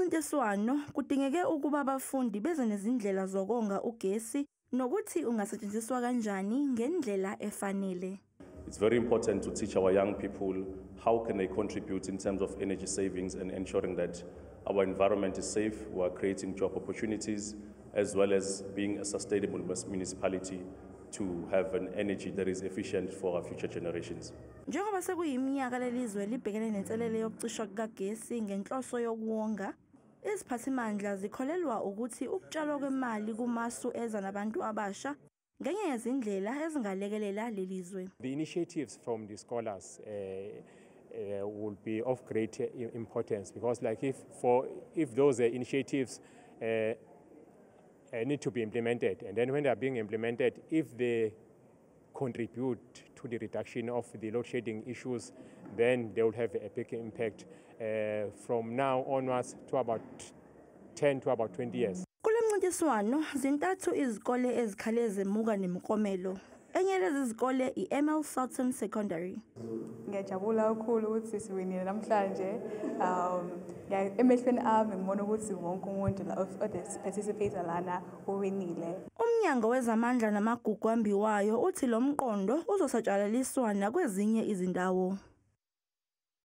mncintiswano kudingeke ukuba abafundi beze nezindlela zokonga ugesi nokuthi ungasetshenziswa kanjani ngendlela efanele. It's very important to teach our young people how can they contribute in terms of energy savings and ensuring that our environment is safe, we are creating job opportunities, as well as being a sustainable municipality to have an energy that is efficient for our future generations. Njengoba sekuyiminyaka lelizwe libhekene nenselele yokucishwa kukagesi ngenhloso yokuwonga, iziphathimandla zikholelwa ukuthi ukutshalwa kwemali kumasu eza nabantu abasha ngenye yezindlela ezingalekelela lelizwe. The initiatives from the scholars will be of great importance because, like, if those initiatives need to be implemented, and then when they are being implemented, if they contribute to the reduction of the load shedding issues, then they will have a big impact from now onwards to about 10 to about 20 years. Kule mncintiswano zintathu izikole ezikhale zemuka nemiklomelo. Enye lezi zikole i-ML Sultan Secondary. Ngiyajabula kakhulu ukuthi siwinile namhlanje. Emehlweni ami ngibona ukuthi wonke umuntu la ode-participate lana uwinile. Umnyango wezamandla namagugu ambiwayo uthi lo mqondo uzosatshalaliswa nakwezinye izindawo.